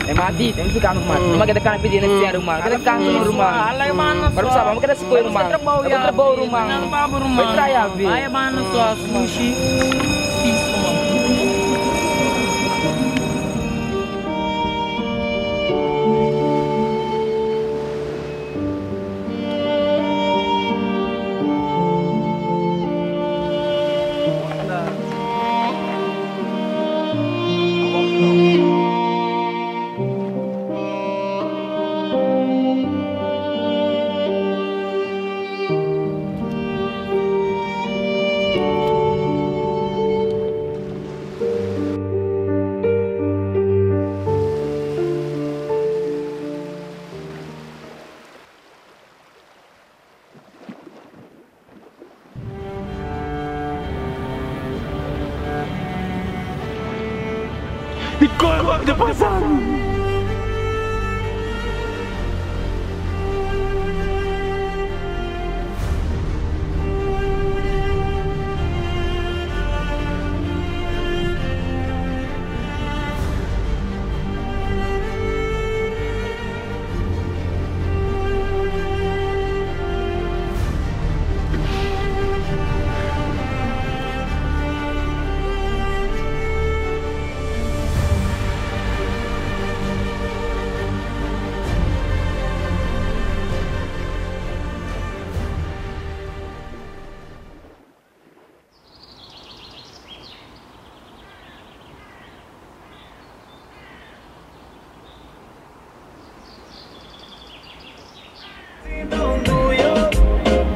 E mati, tem que ficar no mano. Não vai querer pedir nesse sério, mano. Quero canto no mano. Mas sabe, vamos querer se pôr, mano. Eu vou trabalhar, mano. Vai trair, vi. Vai, mano, só sushi. Fish, mano. Di kon wak de pasando?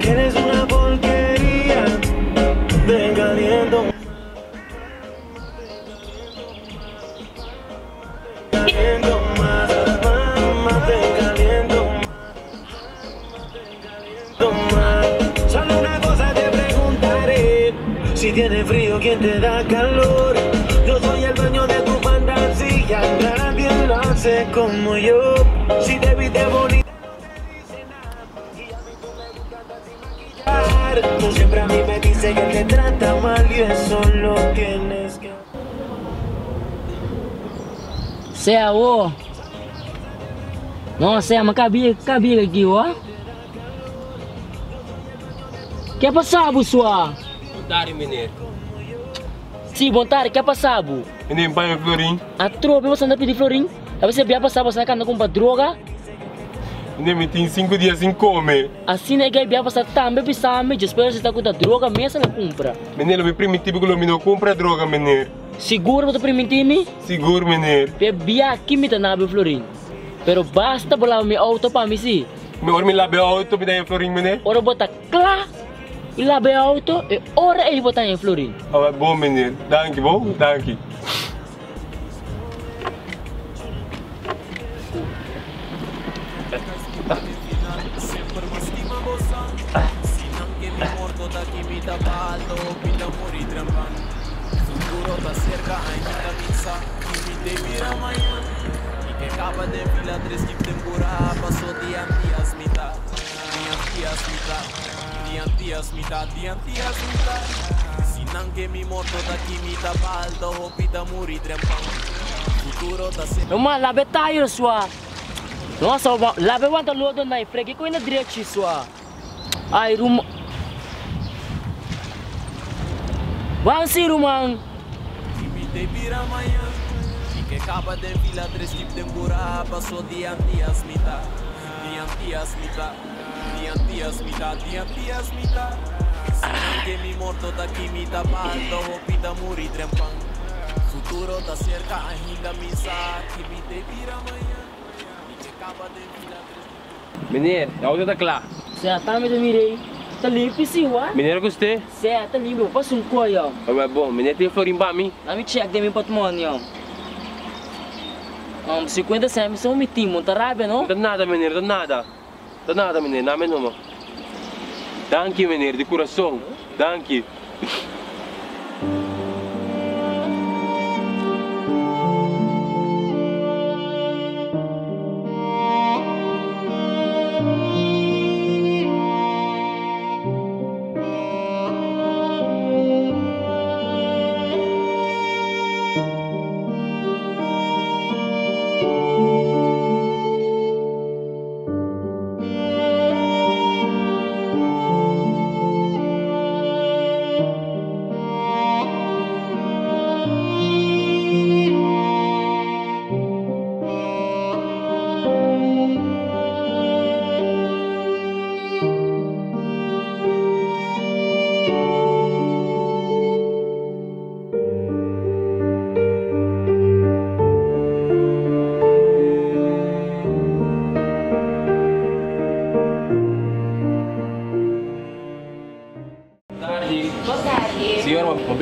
Que eres una porquería, te caliento. Caliento más, más, te caliento más. Solo una cosa te preguntaré, si tienes frío, ¿quién te da calor? Yo soy el dueño de tu fantasía, nadie lo hace como yo. Si te viste bonita, tú siempre a mí me dices que te trata mal y eso lo tienes que... Sea wo. No, sea, mas cabia, cabia aqui, ó. Que passado, sua? Boa tarde, meneer. Sim, boa tarde, que passado? Meneer, pai florim. A tropa, você anda pedir florim? Aí você vai passar, você anda comprar droga? Meneer, me tem 5 dias sem comer. Assim é que vai passar também, pensar, me espera você está com a droga, mesmo ela compra. Meneer, me permiti que eu não compra droga, meneer. Seguro você permitir-me? Seguro, meneer. Bebia aqui me tá na florim. Pero basta bolar meu auto para mim, sim. Me ora me labe auto, me dá florim, meneer. Ora bota clá, e labe auto, e ora ele botar em florim. Ah, bom, meneer. Dank je, bom? Dank je. Uma labe tayo sua. Nossa, labe wanta lodo na frege ko na diretso sua. Ai rum. Vamos si rumang. Meneer, de auto está klaar. Zé, tá me mirei. Tá limpo sim, ué? Meneer, gostei? Zé, tá limpo. Passa um coio. Ah, bom, meneer tem florim para mim. Let me check de meu patrimônio. 50 cents são mitinho, tá rabia, não? Não nada, meneer, não nada. Não nada, meneer, nada mesmo. Dank je, meneer, de coração. Dank je.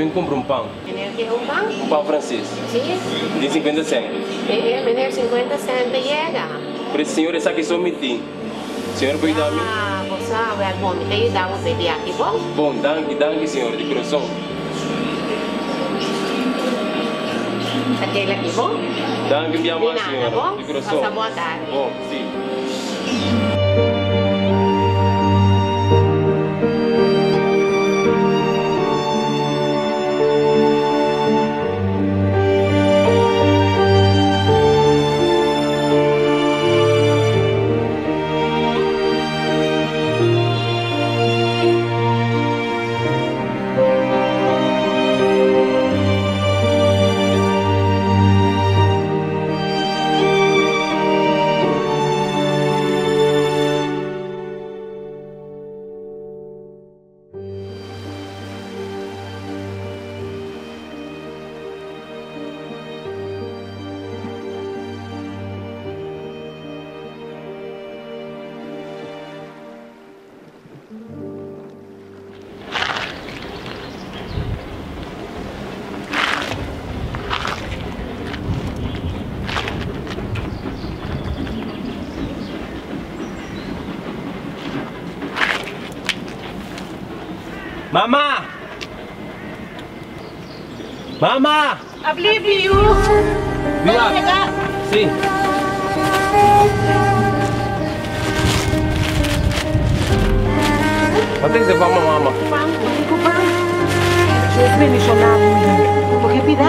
bin kumpra un pan. Meneer ke un pan? Un pan franses. Si. Di 50 cent. Eh, eh, meneer 50 cent ta yega. Pero señor esaki so mi tin. Señor por yuda mi? Ah, bo sa, wel bon, mi ta yuda bo p'e di aki, bon? Bon, danki, danki señor, di kurason. Ta keda aki, bon? Danki un bia Di mas, nada, señora, bon? di kurason. Pasa bon tardi. Bon, si. Mama! Mama! Ablibi yu! Mira. Si. Wat is er van mijn mama? Pan, ku pan. Dios bendishoná bo, yu. Bo ke pida?